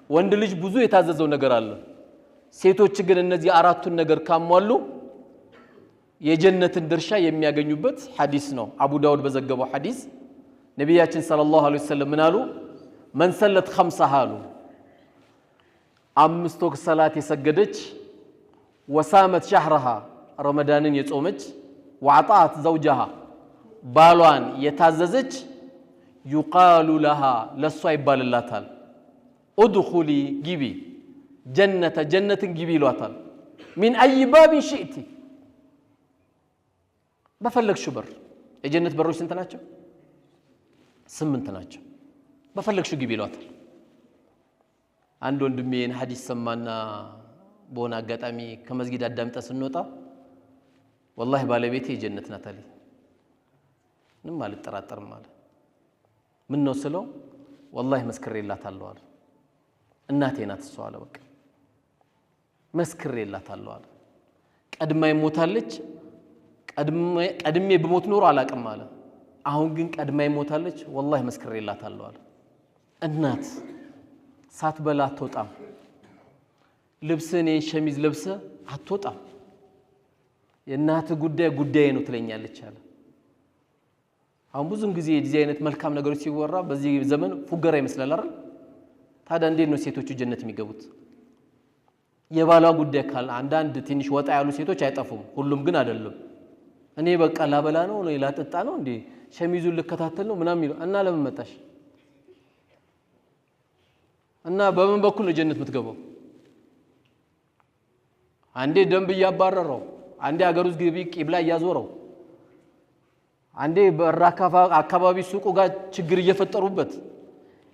ወንድ ልጅ ብዙ የታዘዘው ነገር አለ። ሴቶች ግን እነዚህ አራቱን ነገር ካሟሉ የጀነትን ድርሻ የሚያገኙበት ሐዲስ ነው። አቡ ዳውድ በዘገበው ሐዲስ ነቢያችን صلى الله عليه وسلم ምን አሉ? من صلت خمسها አሉ፣ አምስት ወቅት ሰላት የሰገደች፣ وصامت شهرها ረመዳንን የጾመች፣ وأطاعت زوجها ባሏን የታዘዘች፣ يقال لها ለእሷ ይባልላታል፣ ادخلي ግቢ፣ الجنة ጀነትን ግቢ ይሏታል። من أي باب شئت በፈለግሽው በር። የጀነት በሮች ስንት ናቸው? 8 ናቸው። በፈለግሽው ግቢ ይሏታል። አንድ ወንድሜ ይህን ሐዲስ ሰማና በሆነ አጋጣሚ ከመስጊድ አዳምጠ ስንወጣ ወላሂ ባለቤቴ የጀነት ናት አለኝ። ምንም አልጠራጠርም አለ። ምን ነው ስለው ወላሂ መስክሬላታለሁ አለ። እናቴ ናት እሷ አለ። በቃ መስክሬላታለሁ አለ። ቀድማኝ ሞታለች። ቀድሜ ብሞት ኖሮ አላቅም አለ። አሁን ግን ቀድማኝ ሞታለች። ወላሂ መስክሬላታለሁ አለ። እናት ሳትበላ አትወጣም። ልብስን ሸሚዝ ለብሰ አትወጣም። የእናት ጉዳይ ጉዳዬ ነው ትለኛለች አለ። አሁን ብዙን ጊዜ የዚህ አይነት መልካም ነገሮች ሲወራ በዚህ ዘመን ፉገራ ይመስላል አይደል? ታዲያ እንዴት ነው ሴቶቹ ጀነት የሚገቡት? የባሏ ጉዳይ ካለ አንዳንድ ትንሽ ወጣ ያሉ ሴቶች አይጠፉም፣ ሁሉም ግን አይደለም። እኔ በቃ ላበላ ነው ነው ላጠጣ ነው እንዴ ሸሚዙን ልከታተል ነው ምናምን የሚለው እና ለምን መጣሽ? እና በምን በኩል ነው ጀነት የምትገባው? አንዴ ደንብ እያባረረው፣ አንዴ ሀገር ውስጥ ግቢ ቂብላ እያዞረው፣ አንዴ በር አካባቢ ሱቁ ጋር ችግር እየፈጠሩበት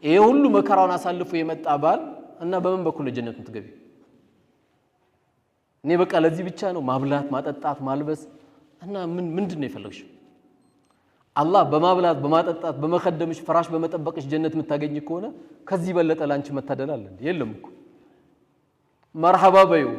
ይሄ ሁሉ መከራውን አሳልፎ የመጣ ባል እና በምን በኩል ነው ጀነት የምትገቢ? እኔ በቃ ለዚህ ብቻ ነው ማብላት፣ ማጠጣት፣ ማልበስ እና ምን ምንድን ነው የፈለግሽው? አላህ በማብላት በማጠጣት በመከደምሽ ፍራሽ በመጠበቅሽ ጀነት የምታገኝ ከሆነ ከዚህ በለጠ ላንቺ መታደል አለ እንዴ? የለም እኮ። መርሐባ በይው።